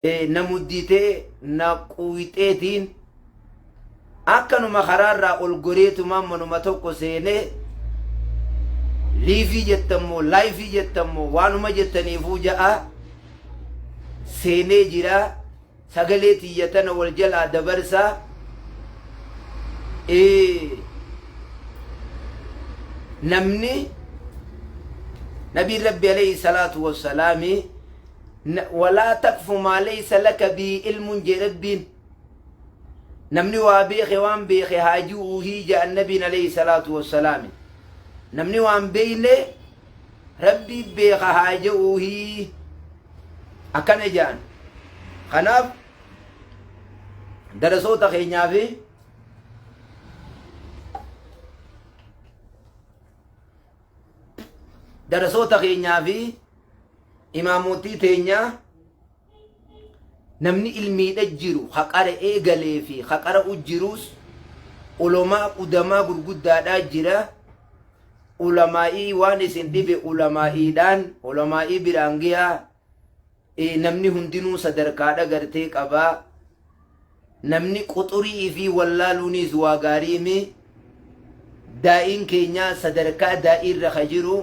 Na mudditee na quuyxeetiin akkanuma karaarraa ol goreetumaan manuma tokko seenee liifii jettammoo laayifii jettammoo waanuma jettaniifuu ja'a seenee jira. Sagalee tiyya tana wal jalaa dabarsaa. Namni nabiin rabbi alayhi salaatu wassalaami walaa takfu maa laysa laka bii ilmun jee rabbiin. Namni waa beeke waan beeke haa ji'uuhii jedhan nabiin alayhi salaatu wassalaami. Namni waan beeyne rabbii beeka haa je'uuhii akkana jedhan. Kanaaf darasoota keenyaa fi darasoota keenyaa fi imaamotii teenyaa namni ilmiidha jiru ka qara'ee galee fi ka qara'u jiruus ulamaa qudamaa gurguddaadhaa jira. Ulamaa'ii waan isin dhibe ulamaa'iidhaan ulamaa'ii biraan gayaa. Namni hundinuu sadarkaadha gartee qabaa. Namni quxurii fi wallaaluunis waa gaariimi. Daa'iin keenyaa sadarkaa daa'iirra ka jiru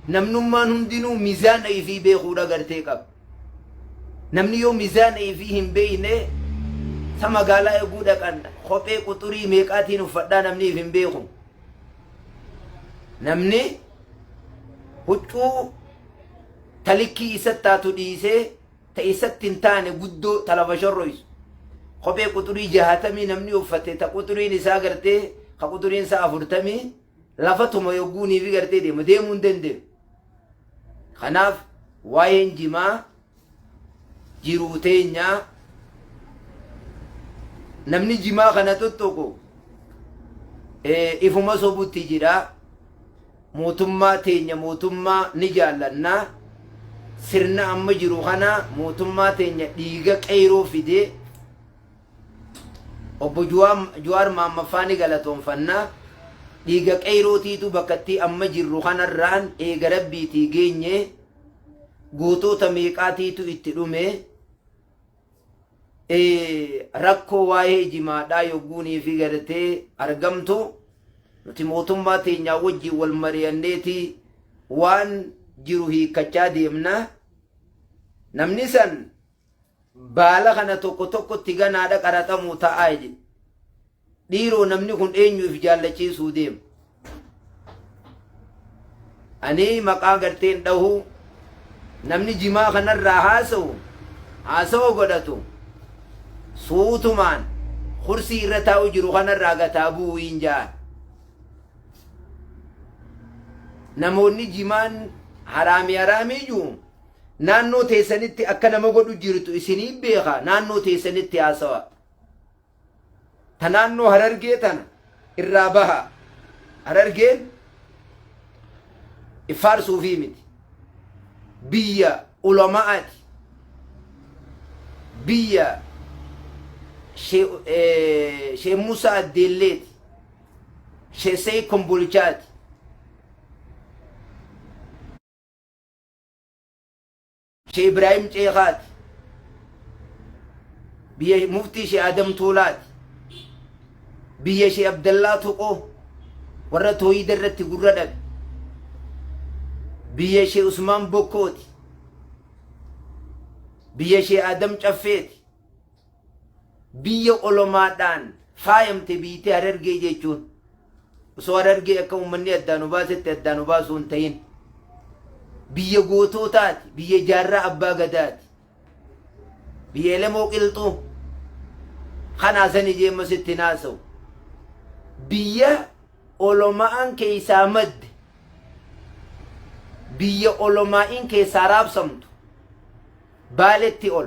namnummaan hundinuu mizaana ifii beekuudha gartee qaba. Namni yoo mizaana ifii hin beekne ta magaalaa eeguu dhaqan kophee quxurii meeqaatiin uffadhaa namni if hin beeku. Namni huccuu ta likkii isatti taatu dhiisee ta isatti hin taane guddoo ta lafa shorroysu. Kophee quxurii 60 namni uffate ta quxuriin isaa gartee ka quxuriin isaa 40 lafa tuma yogguunii fi gartee deema deemuu hin danda'u. Kanaaf waa'een jimaa jiruu teenyaa namni jimaa kana tuttuqu ifuma sobutti jira. Mootummaa teenya mootummaa ni jaallanna. Sirna amma jiru kana mootummaa teenya dhiiga qeyroo fide obbo Juwaar Maammaffaa ni galatoonfanna. Dhiiga qeyrootiitu bakkattii amma jirru kanarraan eega rabbiitii geenye gootota meeqaatiitu itti dhume. Rakkoo waa'ee jimaadhaa yogguunii fi gartee argamtu nuti mootummaa teenyaa wajjin wal mari'anneeti waan jiru hiikkachaa deemna. Namni san baala kana tokko tokkotti ganaadha qaraxamuu ta'aa jedhe. Dhiiroo namni kun eenyu if jaallachiisuu deema? Ani maqaa garteen dhahu namni jimaa kanarraa haasa'u haasawa godhatu suutumaan kursii irra taa'u jiru kanarraa gataa bu'uu hin ja'an. Namoonni jimaan haraamii haraamii jiru naannoo teessanitti akka nama godhu jirtu isinii beeka naannoo teessanitti haasawa. Ta naannoo Harargee tana irraa baha. Harargeen faarsuufii miti. Biyya ulama'aati. Biyya Shee Musaa Addeelleeti. Shee Seey Kombolchaati. Shee Ibraahim Ceekaati. Biyya muftii Shee Adam Tuulaati. Biyya Shee Abdallaa Tuqoo warra tooyida irratti gurra dhabe. Biyya Shee Usmaan Bokkooti. Biyya Shee Adam Caffeeti. Biyya olomaadhaan faayamte biyyittii Harargee jechuun. Osoo Harargee akka uummanni addaan nu baasetti addaan nu baasuu hin ta'in. Biyya gootootaati. Biyya jaarraa abbaa gadaati. Biyya Elemoo Qilxuu. Kanaa sani jeemma sitti naasa'u. Biyya oloma'aan keessaa madde. Biyya olomaa'iin keessaa raabsamtu. Baaletti ol,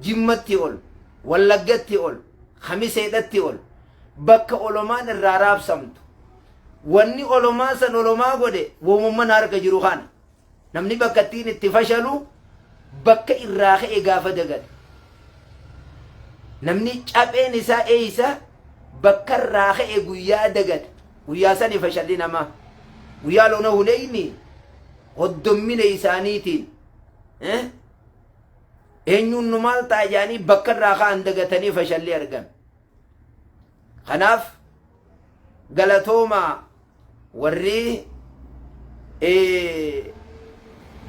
Jimmatti ol, Wallaggatti ol, Kamiseedhatti ol, bakka olomaan irraa raabsamtu. Wanni olomaa san olomaa godhe woomumman harka jiru kana. Namni bakka ittiin itti fashalu bakka irraa ka'e gaafa dagate. Namni capheen isaa eeysa bakka irraa ka'e guyyaa dagate. Guyyaa sani fashalli namaa. Guyyaa lola Huneyni hoddommina isaaniitiin. Eenyuun nu maal ta'a jedhanii bakka irraa ka'an dagatanii fashalli argame. Kanaaf galatoomaa warri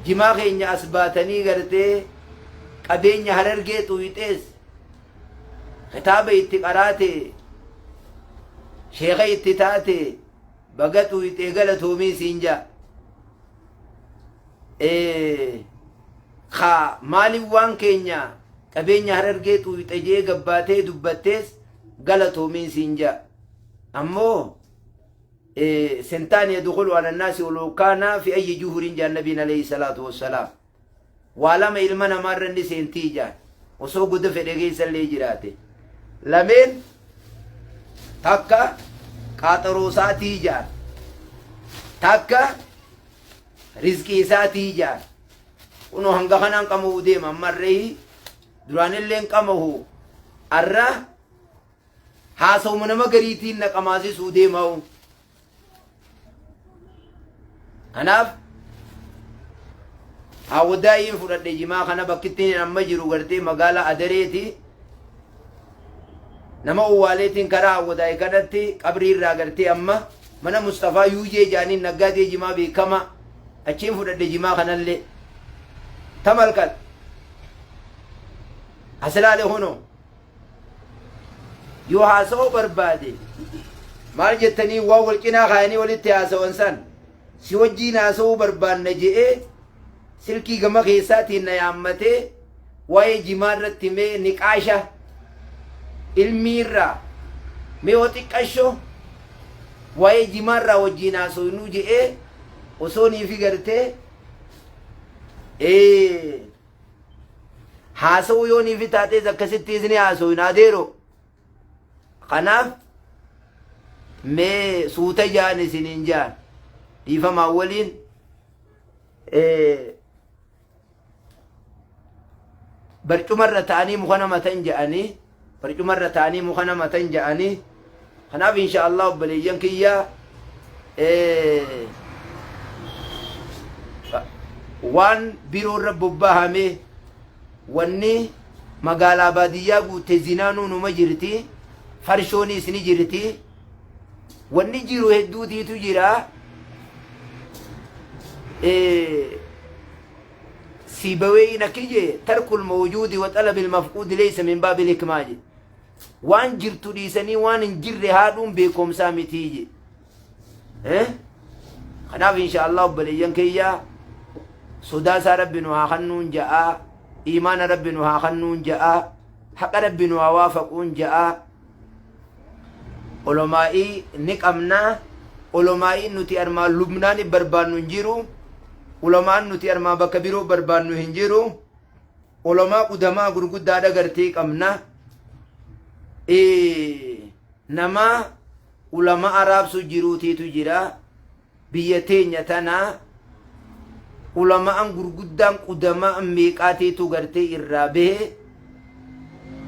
jimaa keenya as baatanii gartee qabeenya Harargee xuyxees kitaaba itti qaraate sheeka itti taate baga xuyxee galatoomii siin jaa. Ka maaliif waan keenya qabeenya Harargee xuyxe jee gabbaatee dubbattees galatoomiin siin jaa. Ammoo sintaan yadkhulu ala nnaasi walau kaana fi ayyi juhurin jaan nabiin alayhi salaatu wassalaam. Waa lama ilma namaa irra inni seentii jaan osoo goda fedhe keessa illee jiraate. Lameen takka qaaxaroo isaatii jaan takka rizqii isaatii jaan. Kunoo hanga kanaan qama'uu deema ammarree duraanillee hin qamahu arra haasawuma nama gariitiin na qamaasisuu deema'u. Kanaaf hawwadaayiin fudhadhe jimaa kana bakkittiin amma jiru gartee magaalaa Adareeti. Nama owwaaleetiin karaa hawwadaayii kanatti qabrii irraa gartee amma mana Mustafaa Yuujee jaaniin naggaadee jimaa beekama achiin fudhadhe jimaa kanallee. Tamalkat. Asilaale kunoo. Yoo haasa'uu barbaade maal jettanii waan wal cinaa kaayanii walitti haasawan san si wajjiin haasa'uu barbaanna je'ee silkii gama keessaatiin na yaammatee waa'ee jimaa irratti mee niqaasha ilmii irraa mee yoo xiqqasho waa'ee jimaa irraa wajjiin haasoynuu je'ee osoo niifi gartee haasa'uu yoo niifi taatees akkasittiis ni haasoyna adeero. Kanaaf mee suuta jaan isiniin jaan dhiifamaa waliin barcumarra ta'anii muka nama tan ja'anii barcumarra ta'anii muka nama tan ja'anii. Kanaaf insha Allah obboleeyyan kiyya waan biroo irra bobbahame wanni magaalaa baadiyyaa guutte zinaanuu numa jirti, farshoonis ni jirti, wanni jiru hedduutiitu jira. Siibaweeyin akki jee tarkul mawjuudi wa xalabil mafquudi leeysa min baabil hikmaa je. Waan jirtu dhiisanii waan hin jirre haadhuun beekomsaa mitii je. Eh? Kanaaf insha Allah obboleeyyan kiyya sodaa isaa rabbi nu haa kannuun ja'a, iimaana rabbi nu haa kannuun ja'a, haqa rabbi nu haa waafaquun ja'a. Olomaa'ii ni qabna, olomaa'ii nuti armaa lubnaani barbaannu hin jiru, ulamaan nuti armaa bakka biroo barbaannu hin jiru. Ulamaa qudamaa gurguddaadha gartee qabna. Nama ulama araabsu jiruutiitu jira. Biyya teenya tana ulamaan gurguddaan qudamaa meeqaatiitu gartee irraa bahe.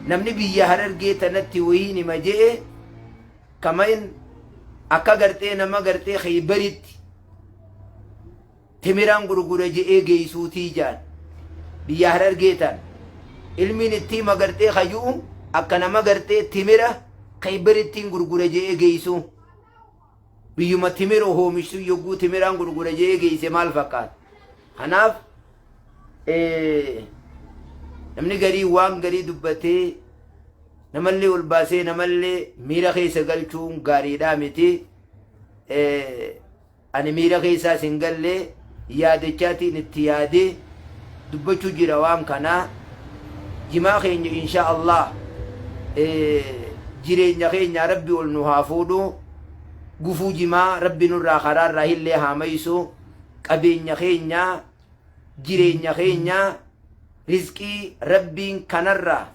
Namni biyya Harargee tanatti wayiin hima je'e kamain akka gartee nama gartee Kheybaritti Timiraan gurgura je'ee geeysuutii jaan. Biyya Harargee tan. Ilmiin itti hima gartee ka ju'u akka nama gartee timira Kheybarittiin gurgura je'ee geeysuu. Biyyuma timira hoomishtu yogguu timiraan gurgura je'ee geeyse maal fakkaata? Kanaaf namni garii waan garii dubbatee namallee ol baasee namallee miira keessa galchuun gaariidhaa miti. Ani miira keessaas hin galle, yaadachaatiin itti yaadee dubbachuu jira waan kanaa. Jimaa keenya insha Allah jireenya keenya Rabbi ol nu haa fuudhu. Gufuu jimaa Rabbi nurraa karaarraa hillee haa maysu. Qabeenya keenya jireenya keenya rizqii Rabbiin kanarraa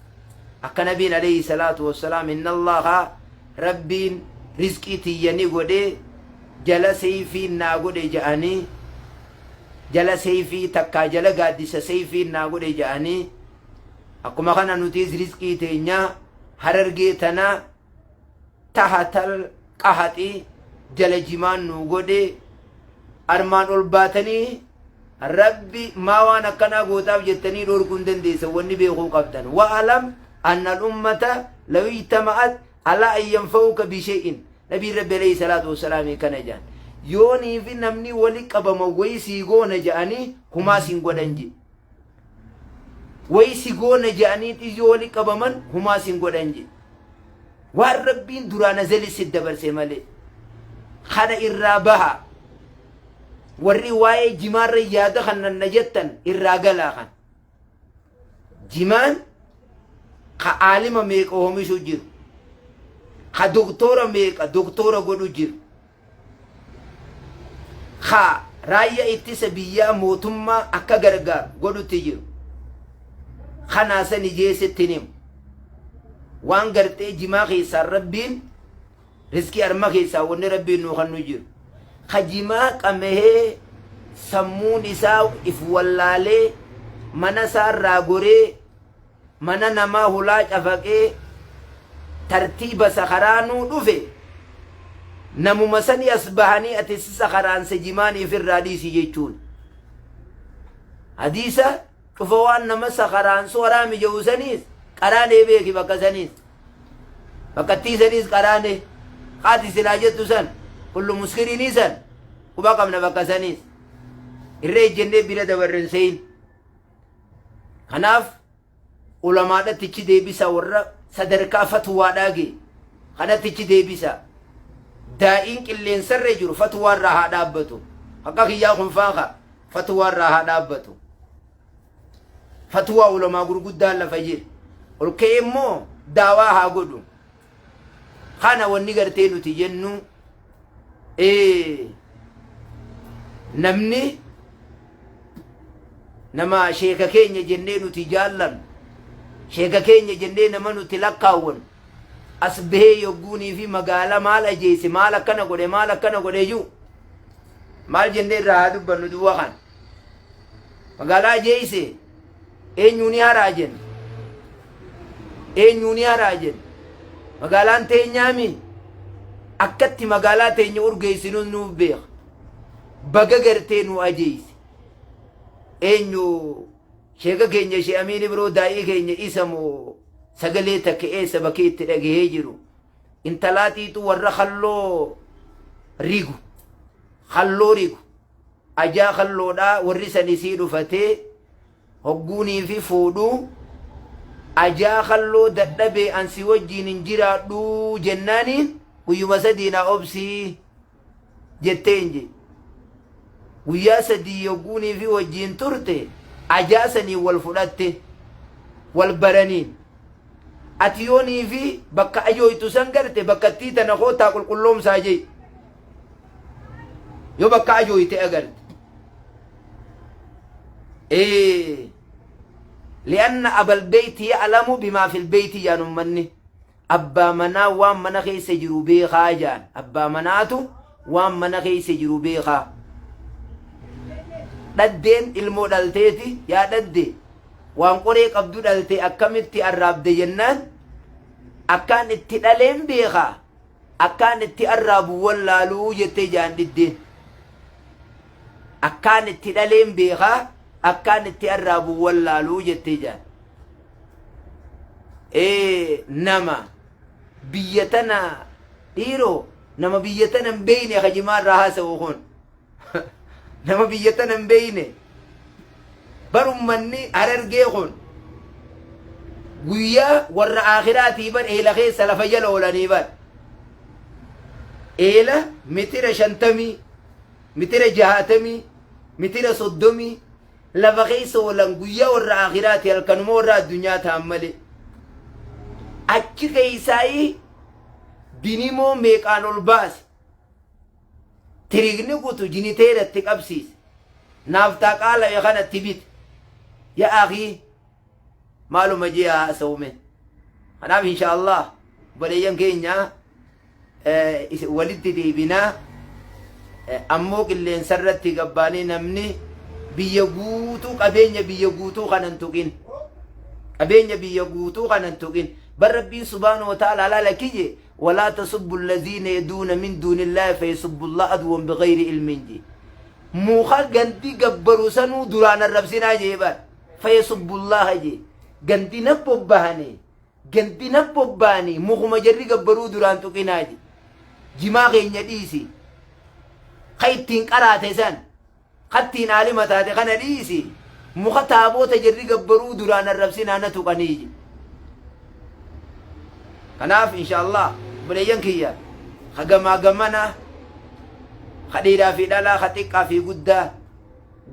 akka nabiin alayhi salaatu wassalaam inna Allaha Rabbiin rizqii tiyya ni godhe jala seeyfiin naa godhe ja'anii jala seeyfii takkaa jala gaaddisa seeyfiin naa godhe ja'anii akkuma kana nutiis rizqii teenya Harargee tana tahatal qahaxi jala jimaan nuu godhe armaan ol baatanii. Rabbi maa waan akkanaa gootaaf jettanii dhoorkuu hin dandeessan wanni beekuu qabdan. Wa'alam anna al-ummata law ijtama'at alaa an yanfa'uka bishay'in. Nabiin Rabbi alayhi salaatu wassalaam kana jedhan. Yoonii fi namni wali qabama wayi sii goona jedhanii humaa siin godhan jedhe. Wayi si goona jedhanii xiyyoo wali qabaman humaa siin godhan jedhe. Waan Rabbiin duraan azali si dabarse malee. Kana irraa baha. Warri waa'ee jimaarra yaada kannan na jettan irraa galaa kan. Jimaan ka aalima meeqa oomishu jiru. Ka doktora meeqa doktora godhu jiru. Ka raayyaa ittisa biyyaa mootummaa akka gargaaru godhutti jiru. Kanaa san ijeessetti himu. Waan gartee jimaa keessaa Rabbiin Rizqii arma keessaa wanni Rabbiin nuu kannu jiru. Ka jimaa qamahee sammuun isaa if wallaalee mana isaa irraa goree mana namaa hulaa cafaqee tartiiba sakaraanuu dhufe namuma sani as bahanii ati si sakaraanse jimaan ifirraa dhiisi jechuun. Hadiisa cufa waan nama sakaraansu haraami jedhu saniis qaraanee beeki bakka saniis. Bakkattii saniis qaraane haati silaa jettu san kullu muskirinii san quba qabna bakka saniis irra ejjennee bira dabarre hin seeyin. Kanaaf ulamaadhatti ichi deebisa warra sadarkaa fatwaadhaa ga'e kanatti ichi deebisa. Daa'iin qilleensarra jiru fatwaarraa haa dhaabbatu. Akka kiyyaa kun faaka fatwaarraa haa dhaabbatu. Fatwaa ulamaa gurguddaan lafa jira. Ol ka'ee immoo daawaa haa godhu. Kana wanni gartee nuti jennu namni nama sheeka keenya jennee nuti jaallannu sheeka keenya jennee nama nuti lakkaawwannu as bahee yogguunii fi magaala maal ajeesse maal akkana godhe maal akkana godhe jiru maal jennee irraa haa dubbannu duwwa kana. Magaalaa ajeeyse eenyuu ni haraa jenne. Eenyuu ni haraa jenne. Magaalaan teenyaami akkatti magaalaa teenya urgeessinus nuuf beeka. Baga gartee nu ajeeyse. Eenyu sheeka keenya shee Amiin Ibroo daa'ii keenya isa moo sagalee takka eessa bakkee itti dhagahee jiru. Intalaatiitu warra halloo rigu. Halloo rigu. Ajaa kalloodhaa warri san isii dhufatee hogguunii fi fuudhuu ajaa kalloo dadhabee an si wajjiin hin jiraadhuu jennaaniin guyyuma sadii naa obsii jetteen je guyyaa sadii hogguunii fi wajjiin turte ajaa sanii wal fudhatte wal baraniin ati yoonii fi bakka ajooytu san garte bakkattii tana kootaa qulqulloomsaa jee yoo bakka ajooyte agarte li'anna abal beeyti ya'lamu bimaa fil beeyti jaan ummanni abbaa manaa waan mana keessa jiru beekaa jaan abbaa manaatu waan mana keessa jiru beekaa dhaddeen ilmoo dhalteeti yaa dhadde waan qoree qabdu dhalte akkamitti arraabde jennaan akkaan itti dhaleen beekaa Akkaan itti arraabu wallaaluu jettee jaan dhiddeen. Akkaan itti dhaleen beekaa akkaan itti arraabu wallaaluu jettee jaan. Ee nama biyya tana dhiiroo nama biyya tana hin beeyne kajimaa irraa haasa'u kun. Nama biyya tana hin beeyne. Bar ummanni Harargee kun guyyaa warra aakhiraatii bar eela keessa lafa jala oolanii bar. Eela mitira 50, mitira 60, mitira 30 lafa keessa oolan guyyaa warra aakhiraati halkanuma warra addunyaa ta'an malee. Achi keessaayii dinimoo meeqaan ol baase. Tiriigni gutu jiniteera itti qabsiise. Naaftaa qaala'e kana itti bite. Yaa akii maaluma jee haasa'ume. Kanaaf insha Allah obboleeyyan keenya walitti deebinaa ammoo qilleensa irratti gabbaanee namni biyya guutuu qabeenya biyya guutuu kana hin tuqin. Qabeenya biyya guutuu kana hin tuqin. Bar Rabbiin subhaanahu wa ta'ala laala kiyye Walaa tasubbu allaziina yaduuna min duunillaahi fayasubbullaha adwan bighayri ilmiin jee. Muka gandi gabbaru sanuu duraan arrabsinaa jee bar. Fayasubbullaaha jee. Gandi na bobbahanii. Gandi na bobbaanii mukuma jarri gabbaruu duraan tuqinaa jee. Jimaa keenya dhiisi. Ka ittiin qaraate san. Ka ittiin aalima taate kana dhiisi. Muka taaboota jarri gabbaruu duraan arrabsinaa na tuqanii jee. Kanaaf inshaallah obboleeyyan kiyya ka gamaa gamana ka dhiiraa fi dhalaa ka xiqqaa fi guddaa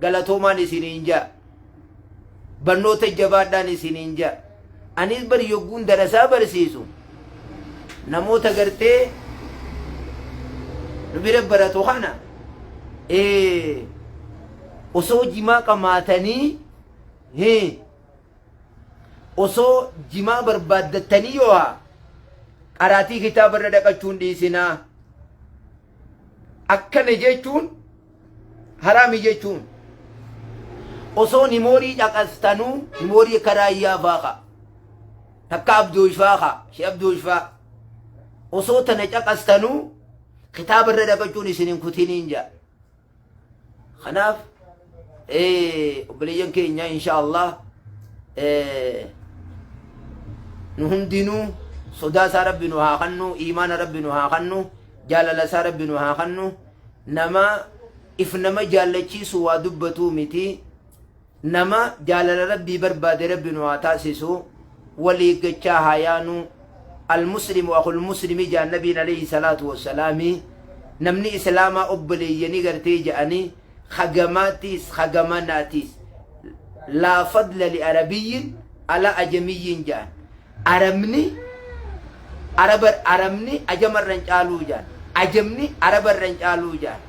galatoomaan isiniin ja'a. Barnoota jabaadhaan isiniin ja'a. Anis bari yogguun darasaa barsiisu namoota gartee nu bira baratu kana osoo jimaa qamaatanii osoo jimaa barbaaddattanii yoo haa qaraatii kitaaba irra dhaqachuu hin dhiisinaa. Akkana jechuun haraami jechuun osoo nimoorii caqastanuu nimoorii akka raayyaa faa ka'a. Takka abdoosh faa ka'a. Shee abdoosh faa. Osoo tana caqastanuu kitaaba irra dhaqachuun isin hin kutiniin ja'a. Kanaaf obboleeyyan keenya insha Allah nu hundinuu sodaa isaa rabbi nu haa kannu, iimaana rabbi nu haa kannu, jaalala isaa rabbi nu haa kannu. Nama if nama jaallachiisu waa dubbatuu miti. Nama jaalala rabbii barbaade rabbi nu haa taasisu. Wal eeggachaa haa yaanu. Almuslimu akul muslimi jaan nabiin alayhi salaatu wassalaami. Namni islaamaa obboleeyyanii gartee ja'anii hagamaatiis hagamanaatiis. Laa fadla li arabiyyin ala ajamiyyin ja'an. Arabni araba arabni ajamarra hin caaluu ja'an. Ajamni arabarra hin caaluu ja'an.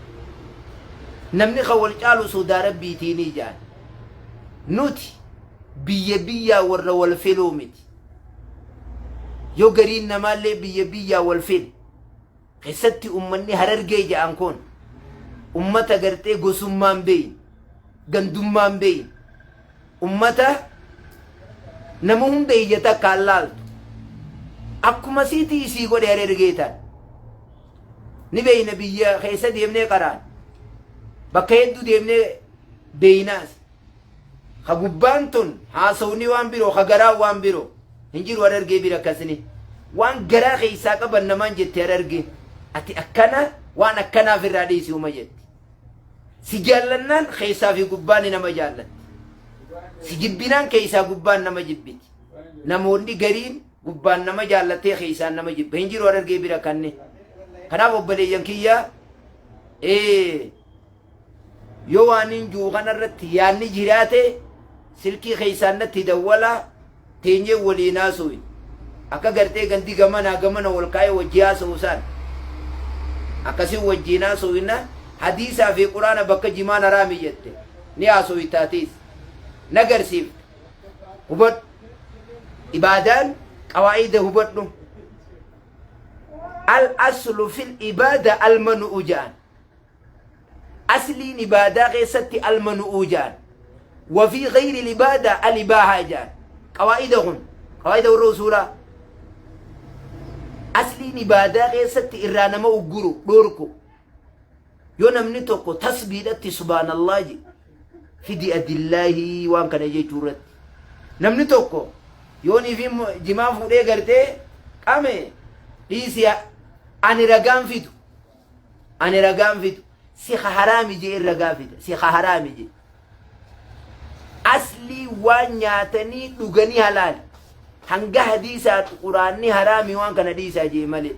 Namni kan wal caalu sodaa rabbiitiinii ja'an. Nuti biyya biyyaa warra wal filuu miti. Yoo gariin namaallee biyya biyyaa wal file keessatti ummanni harargee ja'an kun ummata gartee gosummaan beeyne gandummaan beeyne ummata nama hunda ija takkaan laaltu akkuma siitii isii godhe harargee tan ni beeyna biyya keessa deemnee qaraan bakka hedduu deemnee beeynaas ka gubbaan tun haasawni waan biroo ka garaa waan biroo hin jiru harargee bira akkasni waan garaa keessaa qaban namaan jette harargee ati akkana waan akkanaaf irraa dhiisi uma jetti si jaallannaan keessaa fi gubbaan nama jaallatti si jibbinaan keessaa gubbaan nama jibbiti namoonni gariin gubbaan nama jaallattee keessaan nama jibba hin jiru harargee bira kanne kanaaf obboleeyyan kiyya Yoo waanin jiru kanarratti yaanni jiraate silkii keessaan natti dawwalaa teenyee waliin haasofna. Akka gartee gandi gamanaa gamana wal kaa'ee wajji haasa'u saan. Akkasiin wajjiin haasofna hadiisaa fi quraana bakka jimaan haraami jette ni haasoftaatiis. Na garsiifta. Hubadhu. Ibaadaan qawaa'ida hubadhu. Al aslu fil ibaada al manu'u ja'an. Asliin ibaadaa keessatti almanu'uu ja'an. Wafii gayri ibaadaa alibaahaa ja'an. Qawaa'ida kun qawaa'ida warra usuulaa. Asliin ibaadaa keessatti irraa nama ugguru dhoorku. Yoo namni tokko tasbiidhatti subhaanallah jedhe fidi adillaahii waan kana jechuu irratti. Namni tokko yoonii fi jimaa fuudhee gartee qame dhiisi ani ragaan fidu. Ani ragaan fidu. Si ka haraami jee ragaa fida. Si ka haraami jee. Aslii waan nyaatanii dhuganii halaali. Hanga hadiisaa quraanni haraami waan kana dhiisaa jee malee.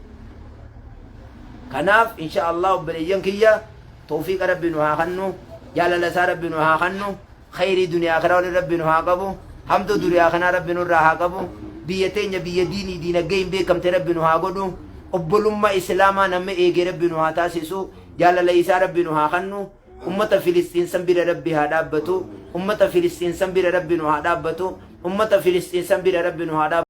Kanaaf insha Allah obboleeyyan kiyya tawfiiqa rabbi nu haa kannu jaalala isaa rabbi nu haa kannu Khayrii duniyaa akiraa waliin rabbi nu haa qabu. Hamtuu duniyaa kanaa rabbi nurraa haa qabu. Biyya teenya biyya diinii diinaggee hin beekamte rabbi nu haa godhu. Obbolummaa Islaamaa nama eege rabbi nu haa taasisu. Jaalala isaa rabbi nu haa kannu. Ummata Filisxiin san bira rabbi haa dhaabbatu. Ummata Filisxiin san bira rabbi nu haa dhaabbatu. Ummata Filisxiin san bira rabbi nu haa dhaabbatu.